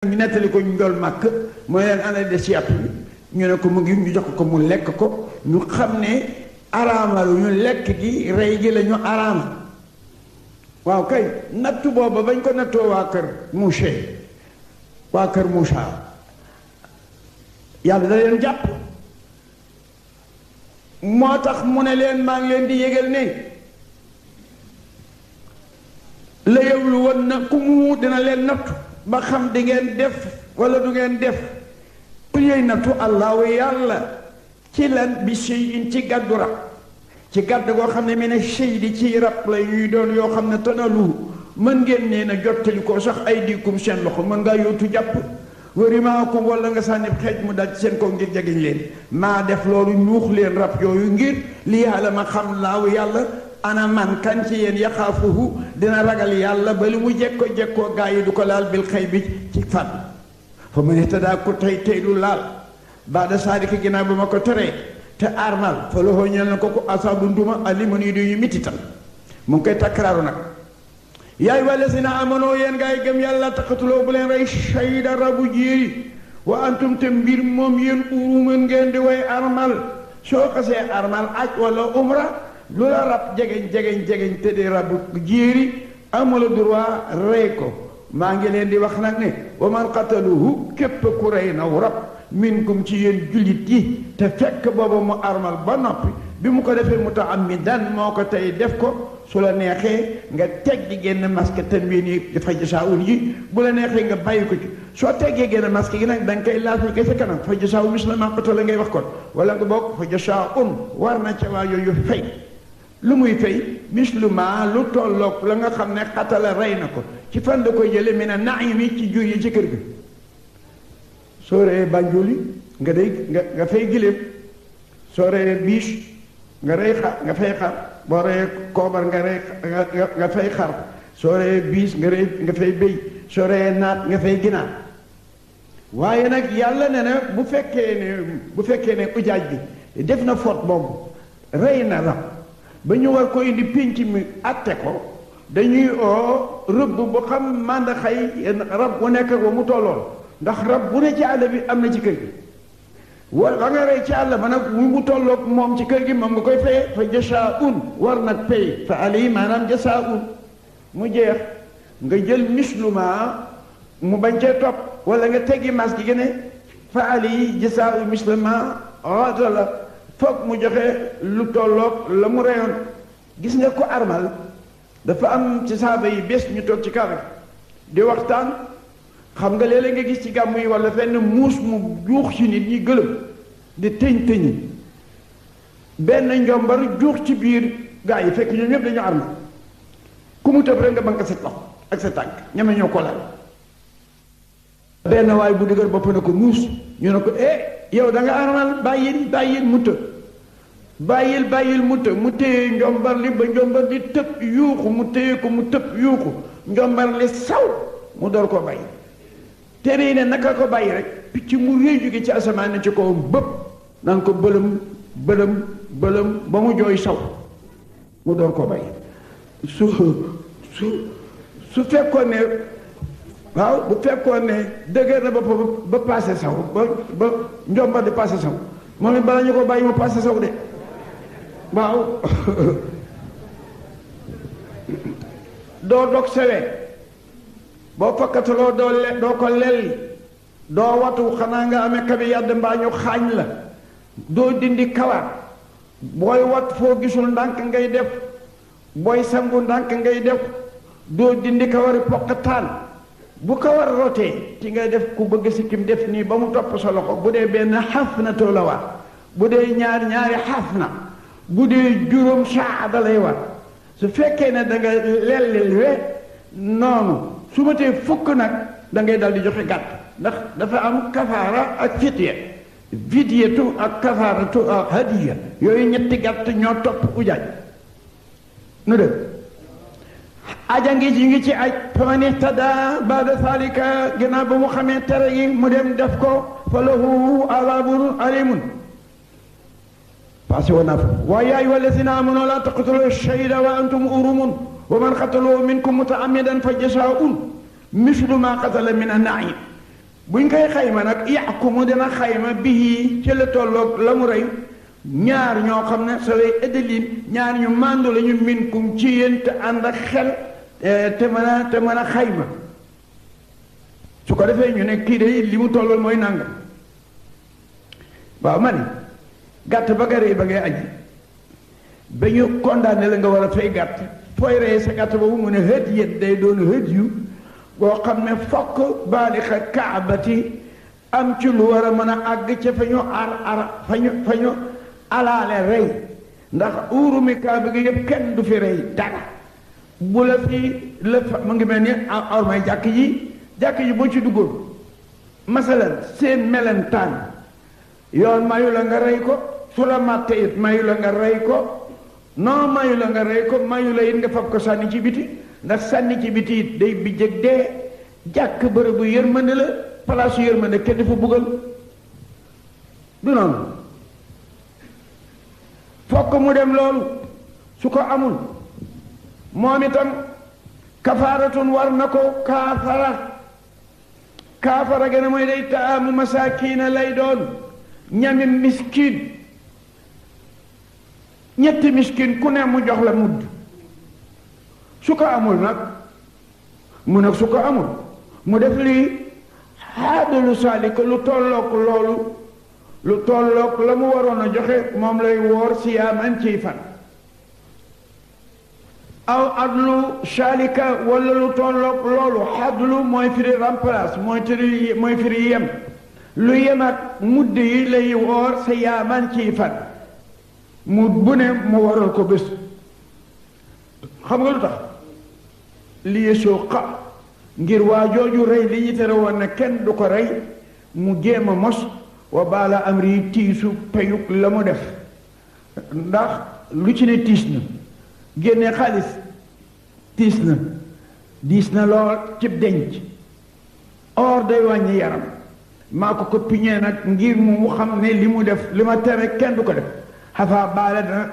ñu nettali ko njool màkk mooy leen ana des ci yàpp bi ñu ne ko mu ngi ñu jox ko mu lekk ko ñu xam ne araamalu ñu lekk gi rey gi la ñu araama waaw kay nattu booba bañ ko nattoo waa kër Muusa yàlla da leen jàpp moo tax mu ne leen maa ngi leen di yégal ne la yewlu woon na ku mu dina leen nattu ba xam di ngeen def wala du ngeen def ku yey nattu allahu yàlla ci lan bi shay'in ci gàddu rab ci gàdd goo xam ne mi ne shay di ci rab la yuy doon yoo xam ne tanalu mën ngeen nee na jottali ko sax ay diikum seen loxo mën ngaa yóotu jàpp warimaakum wala nga sànni xeej mu dal ci seen kaw ngir jegeñ leen maa def loolu ñuux leen rab yooyu ngir li yàlla ma xam laaw yàlla ana man kan ci yéen yaxaafuhu dina ragal yàlla ba li mu jekkoo gaa yi du ko laal bil xëy bi ci fan fa mu ne te daa ko tey lu laal baada saadika ginnaaw ba ma ko teree te armal fa loxoo ñeel na ko ko asaabu nduma alimun yi duñu mitital mu ngi koy takkaraaru nag yaay wala si na amanoo yéen gaa yi gëm yàlla taqatuloo bu leen rey shayda rabu jéeri wa antum te mbir moom yéen uruman ngeen di way armal soo xasee armal aj wala umra lu la rab jegeñ te di rabu jéeri amula droit rey ko maa ngi leen di wax nag ne wa man qataluhu képp ku rey naw rab minkum ci yéen jullit yi te fekk booba mu armal ba noppi bi mu ko defee mutaammidan moo ko tey def ko su la neexee nga teggi génn masque tanwiin yi dafa jasaawul yi bu la neexee nga bàyyi ko ci soo teggee génn masque gi nag da nga koy laafal kay sa kanam fa jasaawu misla maa qatala ngay wax kon wala nga bokk fa jasaawun war na ca waa yooyu fay lu muy fay mislu ma lu tolloog la nga xam ne xatala rey na ko ci fan da koy jële mi ne naimi ci jur yi ci kër gi soo reyee bànjuli nga fay giléem soo reyee biis nga rey xar nga fay xar boo reyee koobar nga fay xar soo reyee biis nga fay béy soo reyee naat nga fay ginaar waaye nag yàlla ne na bu fekkee ne ujaaj bi def na faute boobu rey na rab ba ñu war ko indi pénc mi atte ko dañuy oo rëbb bu xam mànda xay rab bu nekk ba mu tollool ndax rab bu ne ci àll bi am na ci kër gi wa nga rey ci àll ba nag mu tolloog moom ci kër gi moom nga koy fayee fa jasaa'un war nag pay fa ali maanaam jasaa'un mu jeex nga jël misluma mu bañ cee topp wala nga teggi mas gi gëne fa ali jasaa'u misluma la foog mu joxe lu tolloog la mu reyoon gis nga ko armal dafa am ci saaba yi bés ñu toog ci kaw di waxtaan xam nga léeg-léeg nga gis ci gàmm yi wala fenn muus mu juux ci nit ñi gëlëm di tëñ benn njombar juux ci biir gaa yi fekk ñoom ñëpp dañu armal ku mu tëb rek nga bank sa loxo ak sa tànk ñeme ñoo ko laal benn waay bu dëgër bopp na ko muus ñu ne ko yow da nga armal bàyyil mu tëb bàyyil mu tëb mu téye njombar li ba njombar li tëb yuuxu mu téye ko mu tëb yuuxu njombar li saw mu door koo bàyyi tere yi ne naka ko bàyyi rek picc mu réy jóge ci asamaan ne ci kaw bëpp naan ko bëlëm ba mu jooy saw mu door koo bàyyi su fekkoon ne waaw bu fekkoon ne dëgër na ba passé saw ba njombar di passé saw moom it bala ñu ko bàyyi mu passé saw de waaw doo dog sewee boo fakkataloo doo ko lelli doo watu xanaa nga amee kabi yàdd mbaa ñu xaañ la doo dindi kawar booy wat foo gisul ndànk ngay def booy sangu ndànk ngay def doo dindi kawari poqataan bu kawar rotee ci ngay def ku bëgg sikkim def nii ba mu topp sa loxo bu dee benn xaf na too la war bu dee ñaari xaf na bu dee juróom saada lay war su fekkee ne da nga lellil we noonu su ma tee fukk nag da ngay dal di joxe gàtt ndax dafa am kafaara ak fidyatu ak kafaaratu ak hadiya yooyu ñetti gàtt ñoo topp ujaaj nu def aja ngi ci aj faman ihtada ba'da zalika ginnaaw ba mu xamee tere gi mu dem def ko fa lahu azabun alimun passé woon naa fa waaye yaa ayyuha allazina amanu la taqtulu shayda wa antum urumun wa man qatalahu minkum mutaammidan fa jazaa'un mislu ma qatala min an-na'im buñ koy xayma nag yaxkumu dana xayma bii ci la tolloog la mu rey ñaar ñoo xam ne sa lay ëddalin ñaar ñu màndu la ñu minkum ci yéen te ànd ak xel te mën a xayma su ko defee ñu ne kii de li mu tollool mooy nangam waaw ma ni gàtt ba nga rey ba ngay aji ba ñu condamné la nga war a fay gàtt fooy rey sa gàtt boobu mu ne hët yét day doon hët yu boo xam ne fokk baalixa kaabati am ci lu war a mën a àgg ca fa ñu fa ñu alaale rey ndax uurumi kaaba gi yëpp kenn du fi rey dara bu la fi lëf mu ngi mel ni ormay jàkk yi boo ci duggoon masalan seen melentaan yoon mayu la nga rey ko su la màtte it mayu la nga rey ko non mayu la nga rey ko mayu la it nga fab ko sànni ci biti ndax sànni ci biti it day bi jëg dee jàkk bërëbu yërmande la palaasu yërmande kenn dafa buggal du noonu fokk mu dem loolu su ko amul moom itam kafaaratun war na ko kaafara gën a mooy day taamu masaakiina lay doon ñami miskin ñetti miskin ku ne mu jox la mudd su ko amul nag mu nag su ko amul mu def lii xaadalu saalika lu tollook loolu lu tollook la mu waroon a joxe moom lay woor siyaaman ciy fan aw adlu saalika wala lu tollook loolu xadlu mooy firi remplace mooy firi yem lu yem ak mudd yi lay woor siyaaman ciy fan mu bu ne mu waral ko bés xam nga lu tax li yesoo xa ngir waa jooju rey li ñu tere woon ne kenn du ko rey mu jéem a mos wa baala amri tiisu peyug la mu def ndax lu ci ne tiis na génne xaalis tiis na diis na lool cib denc or day wàññi yaram maa ko piñee nag ngir mu xam ne li mu def li ma tere kenn du ko def xafaa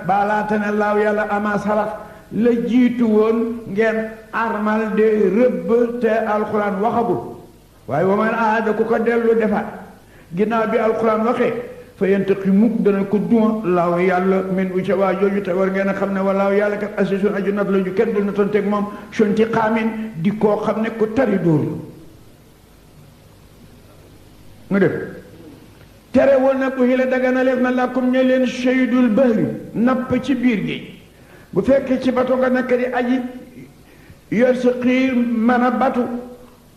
baalaate ne laaw yàlla ama salax la jiitu woon ngeen armal de rëbb te alxuraan waxagul waaye wa man aada ku ko dellu defaat ginnaaw bi alxuraan waxee fa yantaqimu dana ko duma laaw yàlla min u ca waa jooju te war ngeen a xam ne walaaw yàlla kat asisun aju nat la ñu kenn dul na tonteeg moom sonti xaamin di koo xam ne ku tari dóor la mu def terewul nag uhilla daganaleef na lakum ñe leen saydul bahri napp ci biir géej bu fekkee ci bato nga nekk di aji yor sa xiir mën a batu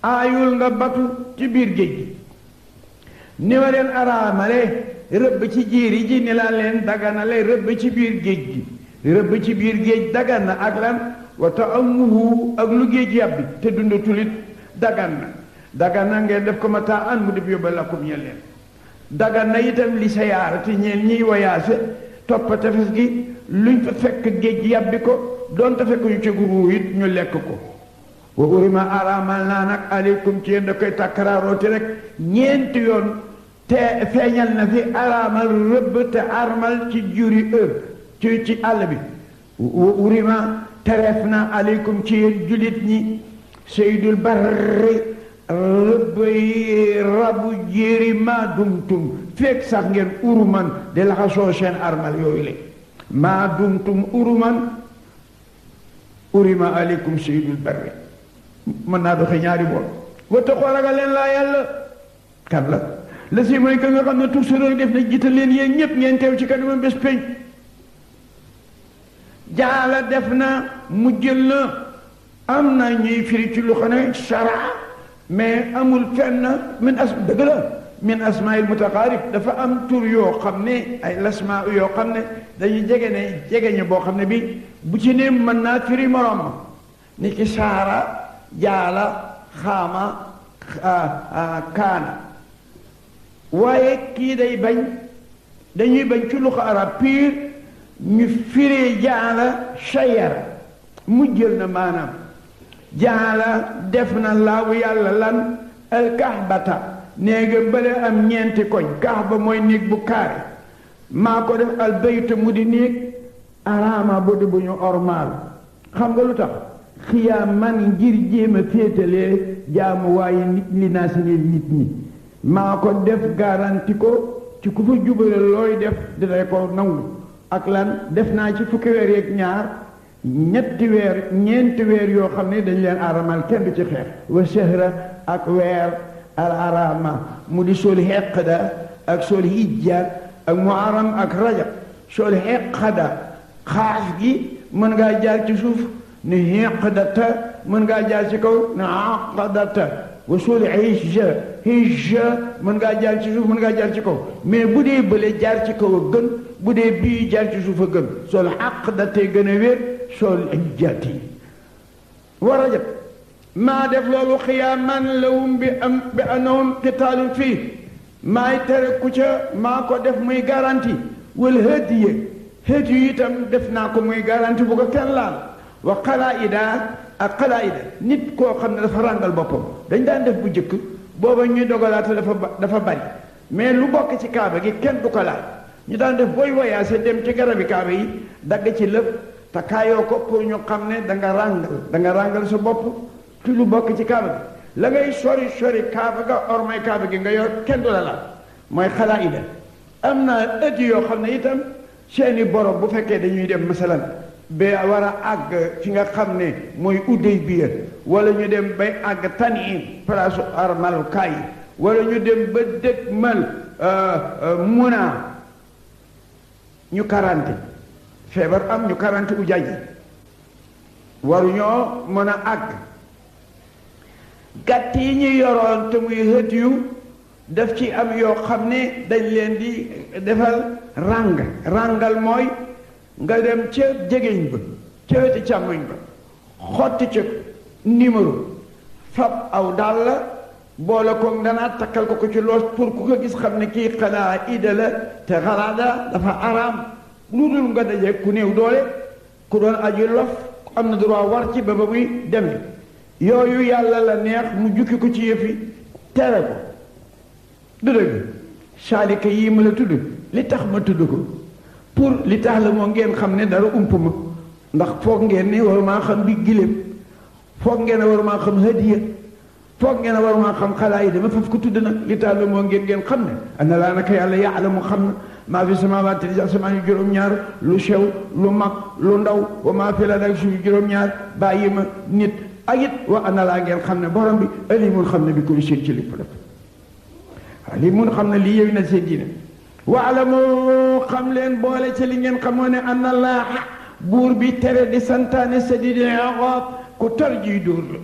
aayul nga batu ci biir géej gi ni ma leen araamale rëbb ci jiiri ji ni laa leen daganale rëbb ci biir géej gi rëbb ci biir géej dagan na ak lan wa ta'amuhu ak lu géej yàbbi te dundatulit dagan na ngeen def ko ma taa an mu def yóbba lakum ñe leen dagan na itam li sayaara te ñeen ñiy wayaase toppa tefes gi luñ fa fekk géej yàbbi ko doon te fekk ñu ci guru it ñu lekk ko wa urima araamal naa nag aleykum ci yéen da koy takkararooti rek ñeenti yoon te feeñal na fi araamal rëbb te armal ci juri ci àll bi wa urima tereef na aleykum ci yéen julit ñi seydul barri rëbb yi rabu jéeri maa dumtum fekk sax ngeen uruman di laxasoo seen armal yooyu le maa dumtum uruman urima aleykum seydul barri mën naa doxe ñaari bool wata ko ragal leen laa yàlla kan la si mooy ka nga xam ne toujours def na jiital leen yéen ñépp ngeen teew ci kanamam bés peñ jaala def na mu jël na am na ñuy firi ci lu xam ne shara mais amul fenn min dëgg la min asmail mutaqaarib dafa am tur yoo xam ne ay lasma yoo xam ne dañuy jegeñe boo xam ne bi bu ci ne mën naa firi moroom ma ni ki saara jaala xaama kaana waaye kii dañuy bañ ci luxa arab piir ñu firee jaala shayara mu jël na maanaam jaala def na laawu yàlla lan alkahbata néega bële am ñeenti koñ kaaba mooy néeg bu kaare maa ko def albayta mu di néeg araama bu di bu ñu ormaal xam nga lu tax xiyaa man ngir jéem a féetalee jaamu waaye nit li naa si nit ñi maa ko def garanti ko ci ku fa jubale looy def dina ko nangu ak lan def naa ci fukki weer yeeg ñaar ñeenti weer yoo xam ne dañ leen aramal kenn du ci xeex wa shahra ak weer al arama mu di sol heqda ak sol hijja ak muharram ak rajab sol heqda xaaf gi mën ngaa jaar ci suuf ne heqdata mën ngaa jaar ci kaw ne aqdata wa sol hijja mën ngaa jaar ci suuf mën ngaa jaar ci kaw mais bu dee bële jaar ci kaw a gën bu dee bii jaar ci suuf a gën sol aqdate gën a wér sol hijjati wa rajab maa def loolu xiyaaman lahum bi annahum qitaalun fii maay tere ku ca maa ko def muy garanti wal hadiye hadiyu itam def naa ko muy garanti bu ko kenn laal wa xalaida ak xalaida nit koo xam ne dafa ràngal boppam dañ daan def bu jëkk booba ñuy dogalaate dafa bari mais lu bokk ci kaaba gi kenn du ko laal ñu daan def booy voyage dem ci garabi kaaba yi dagg ci lépp te kaayoo ko pour ñu xam ne da nga ràngal sa bopp ci lu bokk ci kaaba gi la ngay sori kaaba ga ormay kaaba gi nga yor kenn du la laal mooy xalaida am na ëtt yoo xam ne itam seeni borom bu fekkee dañuy dem masalan ba war a àgg fi nga xam ne mooy Udaybiya wala ñu dem bay àgg Tan'im place armalukaay wala ñu dem ba dëkk mal Muna ñu karante feebar am ñu karante ujaaj waruñoo mën a àgg gàtt yi ñu yoroon te muy hët yu daf ci am yoo xam ne dañ leen di defal ràngal mooy nga dem ca jegeñ ba ca weti càmmoñ ba xotti ca numéro fab aw dàll la boole ko danaa takkal ko ci loos pour ku ko gis xam ne kii xalaa ida la te xalaada dafa araam lu dul nga daje ku néew doole ku doon aju lof am na droit war ci ba muy demee yooyu yàlla la neex mu jukki ko ci yëfi tere ko du dëgg saalika yii ma la tudd li tax ma tudd ko pour li tax la moo ngeen xam ne dara ump ma ndax foog ngeen ne waru maa xam bi giléem foog ngeen ne waru maa xam hadiya foog ngeen ne waru maa xam xalaa yi dama faf ko tudd nag li tax la moo ngeen xam ne ana laa naka yàlla yaalamu xam na maa fi samaawaati li asamaan yu juróom-ñaar lu sew lu mag lu ndaw wa maa fi la dak suuf juróom-ñaar bàyyi ma nit ak it wa ana laa ngeen xam ne borom bi alimun xam ne bi kulli shay ci lépp lépp alimun xam ne lii yëw na seen diine waalamu xam leen boole ci li ngeen xamoo ne an allah buur bi tere di santaane sadidil iqaab ku tar jiy dóor la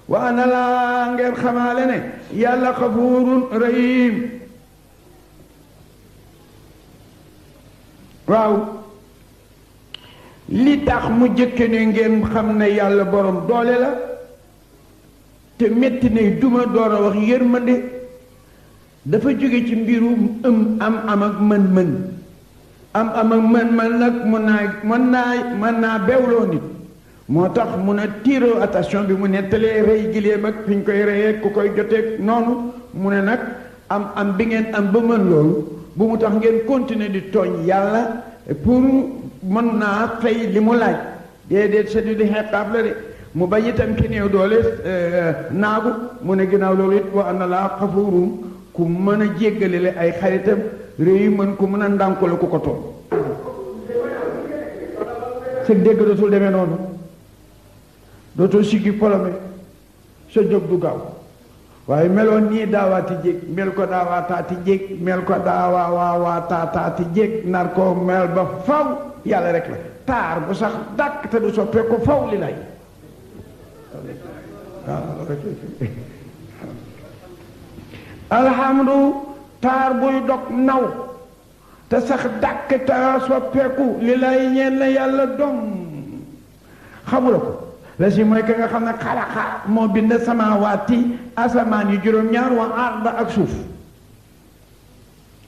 wa an allah ngeen xamaale ne yàlla xafuurun rahim waaw li tax mu jëkke ne ngeen xam ne yàlla borom doole la te metti ne duma door a wax yërmande dafa jóge ci mbiru am ak mën-mën am ak mën-mën nag mën naa bewloo nit moo tax mun a tiiroo attention bi mu nettalee rey giléem ak fi ñu koy reyee ku koy joteeg noonu mu ne nag am bi ngeen am ba mën loolu bu mu tax ngeen continuer di tooñ yàlla pour mën naa fay li mu laaj déedéet sedi di xeqaab la de mu bañ itam ki néew doole naagu mu ne ginnaaw loolu it wa anna laa xafuurum ku mën a jéggalele ay xaritam réew yi mën ku mën a ndànkole ku ko toon sa dégg dootul demee noonu dootoo siggi polome sa jóg du gaaw waaye meloon nii daawaati jéeg mel ko daawaataati jéeg mel ko daawaawaataati jéeg nar ko mel ba faw yàlla rek la taar bu sax dàkk te du soppee ko faw li lay alhamdu taar buy dog naw te sax dàkk te soppeeku li lay ñeen la yàlla dom xamula ko la si mooy ka nga xam ne xalaqa moo bind samaawaati asamaan yi juróom-ñaar wa arda ak suuf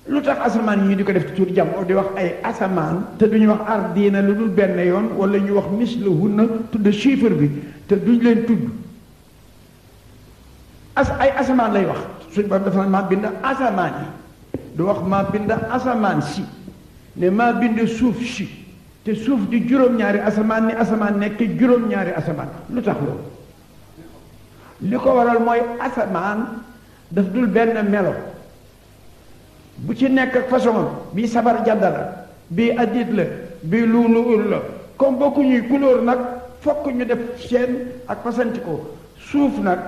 lu tax asamaan yi ñu di ko def ci tur jàmm di wax ay asamaan te duñu wax ardiina lu dul benn yoon wala ñu wax mislahunna tudd chiffre bi te duñ leen tudd ay asamaan lay wax suñ borom dafa maa bind asamaan yi du wax maa bind asamaan si ne maa bind suuf si te suuf di juróom-ñaari asamaan ni asamaan nekk juróom-ñaari asamaan lu tax loolu li ko waral mooy asamaan daf dul benn melo bu ci nekk ak façon bii sabar jadda la bii addit la bii luulu la comme bokku ñuy couleur nag fokk ñu def seen ak fasanti ko suuf nag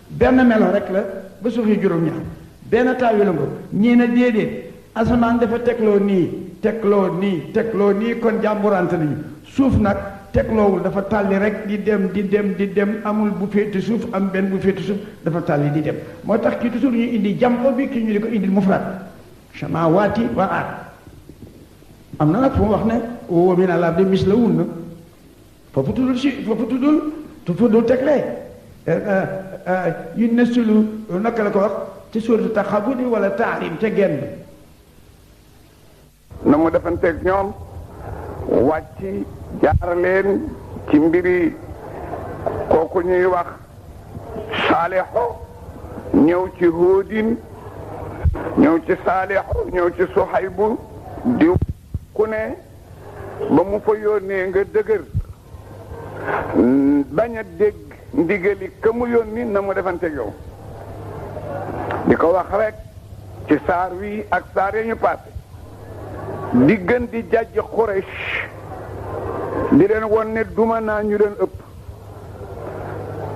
benn melo rek la ba suuf yi juróom-ñaar benn taawi la nga ñii na déedéet asamaan dafa tegloo nii kon jàmburante nañu suuf nag tegloowul dafa tàlli rek di dem amul bu féete suuf am benn bu féete suuf dafa tàlli di dem moo tax kii toujours ñu indi jàmpo bi kii ñu di ko indil mufrad samaawaati wa ard am na nag fu mu wax ne wa min al-ardi mislahunna foofu tuddul teglee yu nesilu naka la ko wax ci suuratu Taxaabun wala Tahriim te genn na mu defanteeg ñoom wàcc jaar leen ci mbiri kooku ñuy wax Saalixu ñëw ci Huudin ñëw ci Saalixu ñëw ci Suhaybu di ku ne ba mu fa yónnee nga dëgër bañ a dégg ndigali ka mu yónni na mu defanteeg yow di ko wax rek ci saar wi ak saar yi ñu passé di gën di jàjj Quraysh di leen won ne duma naa ñu leen ëpp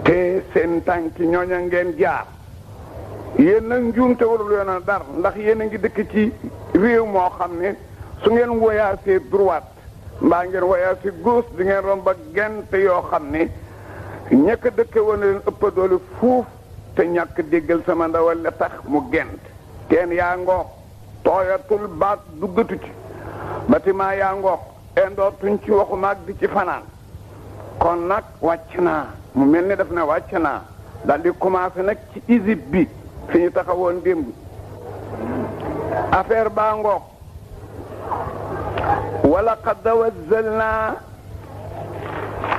te seen tànki ñooña ngeen jaar yéen nag njuumte warul yoon a dar ndax yéen a ngi dëkk ci réew moo xam ne su ngeen woyaasee droite mbaa ngeen woyaasee gauche di ngeen romb ak gent yoo xam ne ñàkk dëkke woon leen ëpp doole fuuf te ñàkk déggal sama ndawal la tax mu gent teen yaa ngoox tooyatul baat duggatu ci bâtiment yaa ngoox indootuñ ci waxu maag di ci fanaan kon nag wàcc naa mu mel ni daf ne wàcc naa dal di commencé nag ci Égypte bi fi ñu taxawoon démb affaire baa ngoox wala qad wazzalnaa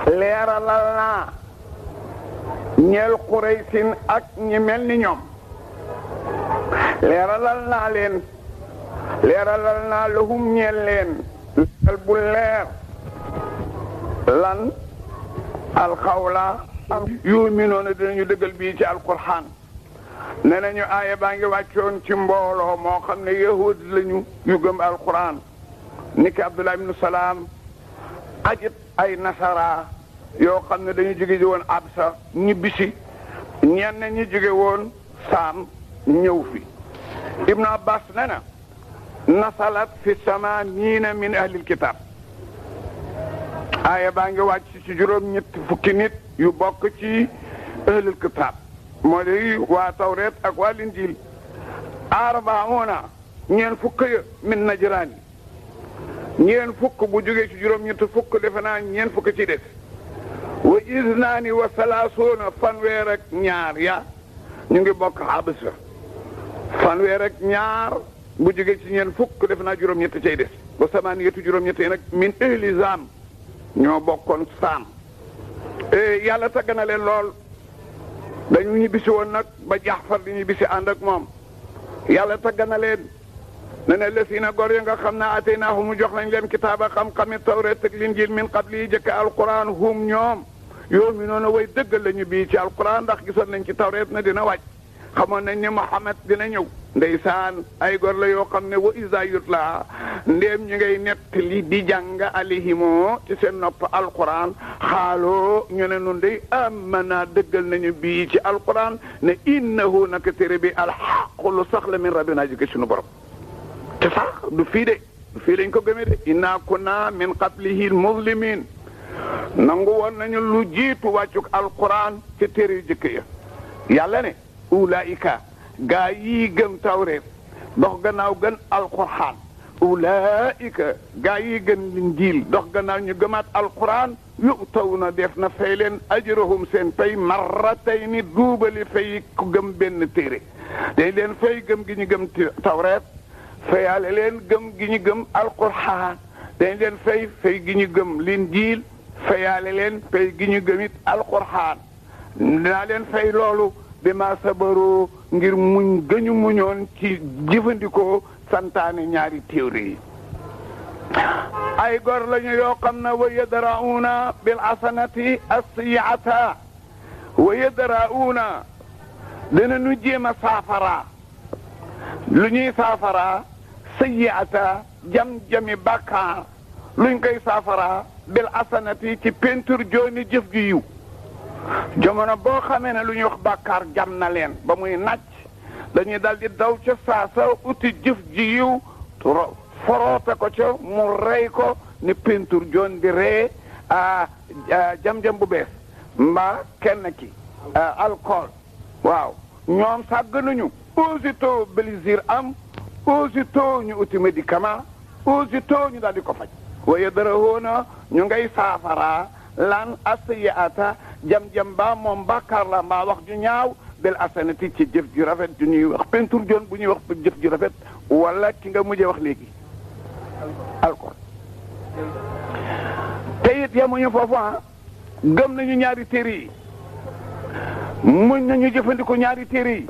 leeralal naa ñeel Quraysin ak ñi mel ni ñoom leeralal naa lahum ñeel leen leeral bu leer lan alxawla yu'minuuna dinañu dëggal bii ci alquraan ne nañu aaya baa ngi wàccoon ci mbooloo moo xam ne yahud lañu yu gëm alquraan niki Abdullah ibn Salaam ajit ay nasara yoo xam ne dañu jóge woon Absa ñibbisi ñenn ñi jóge woon Saam ñëw fi Ibn Abbas ne na nasalat fi samaaniina min ahlil kitaab aaya baa ngi wàcc ci juróom-ñetti fukki nit yu bokk ci ahlil kitaab moo di waa Tawreet ak waa Linjiil arbauna ñeen fukk ya min Najraan ñeen fukk bu jógee ci juróom-ñetti fukk defe naa ñeen fukk ci des wa isnaani wa salaasuuna fanweer ak ñaar ya ñu ngi bokk Habsa fanweer ak ñaar bu jógee ci ñeen fukk defe naa juróom-ñetti cay des ba samaaniyatu juróom-ñetti yi nag min ahli Zaam ñoo bokkoon Saam yàlla tagg na leen lool dañu ñibbisi woon nag ba Jaafar di ñibbisi ànd ak moom yàlla tagg na leen ne ne lesiina gor ya nga xam ne ataynaahum jox nañ leen kitaaba xam-xami Tawreet ak Linjiil min qabli jëkk alquran hum ñoom yu'minuuna way dëggal lañu bii ci alquran ndax gisoon nañ ci Tawreet na dina wàcc xamoon nañ ne Muhammad dina ñëw ndeysaan ay gor la yoo xam ne wa izaa yutlaa ndéem ñu ngay nettali di jàng alayhimoo ci seen nopp alquran xaaloo ñu ne nun day amana dëggal nañu bii ci alquran ne innahu naka téere bi alxaqu lu sax la min rabbinaa jóge suñu borom te sax du fii lañ ko gëmee de inna kunna min qablihi muslimin nangu woon nañu lu jiitu wàccuk alquran ci téere yu jëkk ya yàlla ne ulaika gaa yi gëm Tawreet dox gannaaw gën alquran ulaika gaa yi gën Linjiil dox gannaaw ñu gëmaat alquran yu'tawna def na fay leen ajrahum seen pay marratayni duubali fay ku gëm benn téere dañ leen fay gëm gi ñu gëm Tawreet fayaale leen gëm gi ñu gëm alquran dañ leen fay gi ñu gëm Linjiil fayaale leen fay gi ñu gëm it alquran dinaa leen fay loolu bi ma sabaru ngir muñ gëñu muñoon ci jëfandikoo santaane ñaari téere yi ay gor lañu yoo xam ne wa yadra'una bil hasanati as-sayyi'ata wa yadra'una dana nu jéem a saafara lu ñuy saafara sayyi'ata jam-jami bàkkaar luñ koy saafara bil asanati ci peinture jooni jëf ju yiw jamono boo xamee ne lu ñuy wax bàkkaar jam na leen ba muy nàcc dañuy dal di daw ca saasa uti jëf ji yiw foroote ko ca mu rey ko ni peinture joon di ree jam-jam bu bees mbaa kenn ki alcool waaw ñoom sàgg nañu aussitôt plaisir am aussitôt ñu uti médicament aussitôt ñu daal di ko faj waaye dara woona ñu ngay saafara lan asiyata jam-jam ba moom bàkkaar la mbaa wax ju ñaaw bel asanati ci jëf ju rafet ju ñuy wax peinture joon bu ñuy wax jëf ju rafet wala ki nga mujjee wax léegi alcool te it yamuñu foofu gëm nañu ñaari téere yi muñ nañu jëfandikoo ñaari téere yi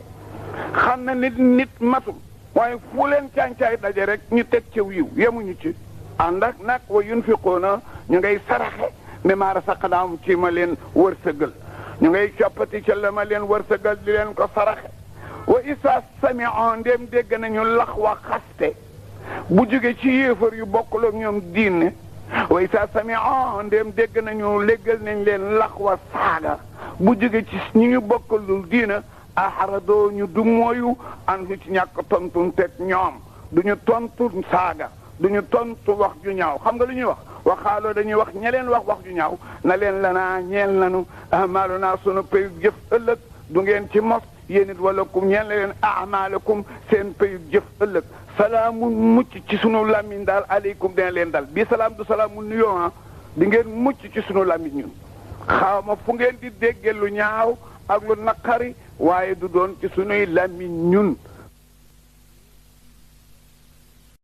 xam na nit matul waaye fu leen càncaay daje rek ñu teg ca yiw yemuñu ci ànd ak nag wa yunfiquuna ñu ngay saraxe mimmaa razaqnaahum ci ma leen wërsëgal ñu ngay coppati ca la ma leen wërsëgal di leen ko saraxe wa isa sami'u ndéem dégg nañu lax wa xaste bu jóge ci yéefar yu bokkul ak ñoom diine wa isa sami'u ndéem dégg nañu léggal nañ leen lax wa saaga bu jóge ci ñi ñu bokkalul diina aharadoo ñu du mooyu an fu ci ñàkk tontu teg ñoom duñu tontu saaga duñu tontu wax ju ñaaw xam nga lu ñuy wax waxaaloo dañuy wax ña leen wax ju ñaaw na leen lanaa ñeel nanu amaaluna sunu payu jëf ëllëg du ngeen ci mos yéen it wala kum ñeel na leen amaalakum seen payu jëf ëllëg salaamun mucc ci sunu làmmiñ daal aleykum dina leen dal bii salaam du salaamul nuyoo di ngeen mucc ci sunu làmmiñ ñun xaw ma fu ngeen di dégge lu ñaaw ak lu naqari waaye du doon ci sunuy làmmiñ ñun